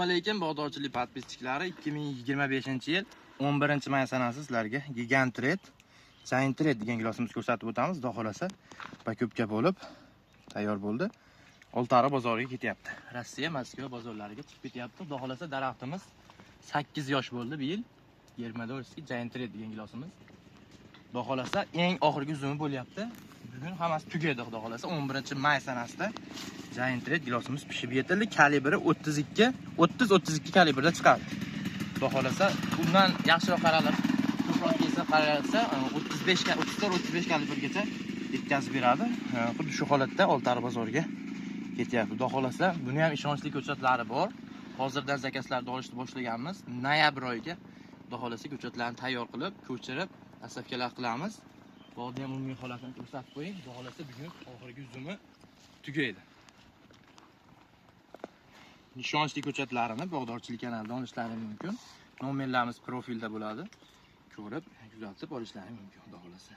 alaykum bog'dorchilik podpischiklari. 2025-yil 11-may sanasi sizlarga Gigant Red, Giant Red degan gilosimizni ko'rsatib o'tamiz. Xudo xolasa покупка bo'lib tayyor bo'ldi. Oltiariq bozoriga ketyapti. Rossiya, Moskva bozorlariga chiqib ketyapti. Xudo xolasa daraxtimiz 8 yosh bo'ldi bu yil. Yermadorskiy Giant Red degan gilosimiz. Xudo xolasa eng oxirgi uzumi bo'lyapti. Bugun hammasi tugaydi, xudo xolasa 11-may sanasida Giant Red gilosimiz pishib yetildi. Kalibri 32, 30-32 kalibrda chiqadi. Xudo xolasa undan yaxshiroq qaralib, ko'proq kelsa qaralsa 35 ga 34-35 kalibrgacha yetkazib beradi. Xuddi shu holatda Oltiariq bozoriga ketyapti. Xudo xolasa buni ham ishonchli ko'chatlari bor. Hozirdan zakazlarni olishni boshlaganmiz. Noyabr oyiga xudo xolasa ko'chatlarni tayyor qilib, ko'chirib, доставка lar qilamiz. Bog'ni ham umumiy holatini ko'rsatib qo'ying. Xudo xolasa bugun oxirgi uzumi tugaydi. Ishonchli ko'chatlarini bog'dorchilik kanalidan olishlari mumkin. Nomerlarimiz profilda bo'ladi. Ko'rib, kuzatib olishlari mumkin, xudo xolasa.